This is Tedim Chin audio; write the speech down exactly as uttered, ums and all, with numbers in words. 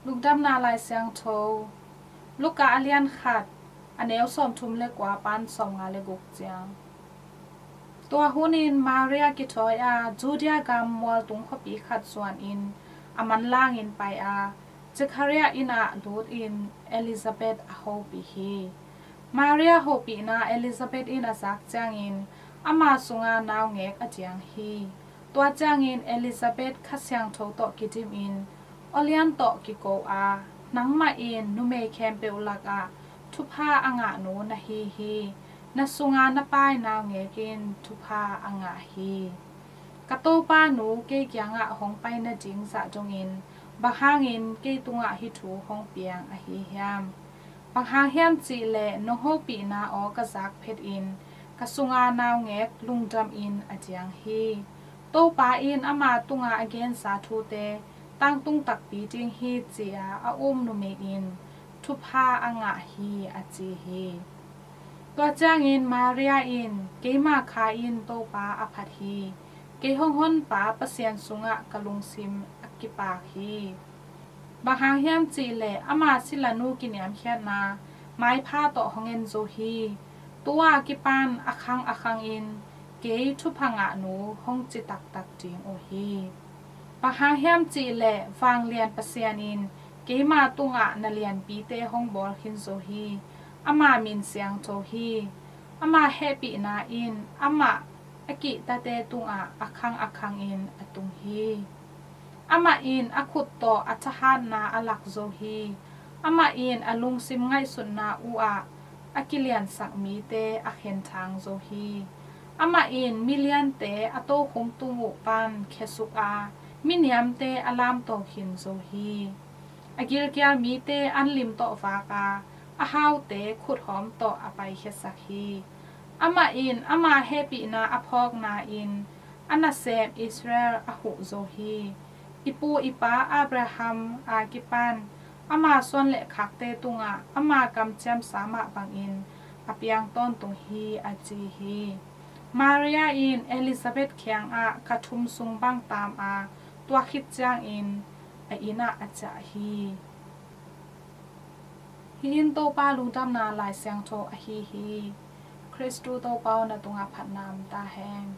Lungdamna Lai Siangtho, Luka a lian khat, a neu sawmthum le kua pan sawmnga le guk ciang. Tua hunin Maria kithawi a, Judea gam mualtung khuapi khat zuanin a manlangin pai a, Zechariah inn ah lutin Elizabeth a hopih hi. Maria hopihna Elizabeth in a zak ciangin ama sunga naungek a diang hi. Tua ciangin Elizabeth Kha Siangtho tawh kidimin, aw lian tawh kiko a, nangmah in numei khempeuh lakah thupha a ngahnu na hi hi. Na sunga na paai naungek in thupha a ngah hi. Ka Topa nu kei kiangah hong pai nading zah dongin, bang hangin kei tungah hih thu hong piang ahi hiam? Bang hang hiam cihleh nong hopihna aw ka zak phetin, ka sunga naungek lungdamin a diang hi. Topa in ama tunga a gensa thute tangtung takpi ding hi, ci-a a um numei in thupha a ngah hi, a ci hi. Tua ciangin Maria in, keima kha in Topa a phat hi. Kei hong honpa Pasian sungah ka lungsim a kipak hi. Bang hang hiam cihleh ama silanu kiniamkhiatna maipha tawh hong en zo hi. Tu-a kipan a khang a khangin kei thupha ngahnu hong ci taktak ding uh hi. Bang hang hiam cihleh vanglian Pasian in keima tungah na lianpite hong bawl khin zo hi. Ama min siangtho hi. Ama hehpihna in amah a kihtate tungah a khang a khangin a tung hi. Amah in a khut tawh a thahatna a lak zo hi. Amah in a lungsim ngaihsutna uhah a kiliansak mite a khenthang zo hi. Amah in miliante a tokhom tung uh pan khiasuk a, miniamte a lamto khin zo hi. A gilkial mite anlim tawh vak a, a haute khuthawm tawh a paikhiasak hi. Amah in ama hehpihna a phawkna in a nasem Israel a huh zo hi. I pu i pa Abraham a kipan ama suan le khakte tungah ama kamciamsa mah bangin a piang tawntung hi, a ci hi. Maria in Elizabeth kiangah kha thum sung bang taam a, tua khit ciangin a inn ah a ciah hi. Hih in Topa lungdamna Lai Siangtho ahi hi. Khristu Topa aw, na tungah phatna om ta hen.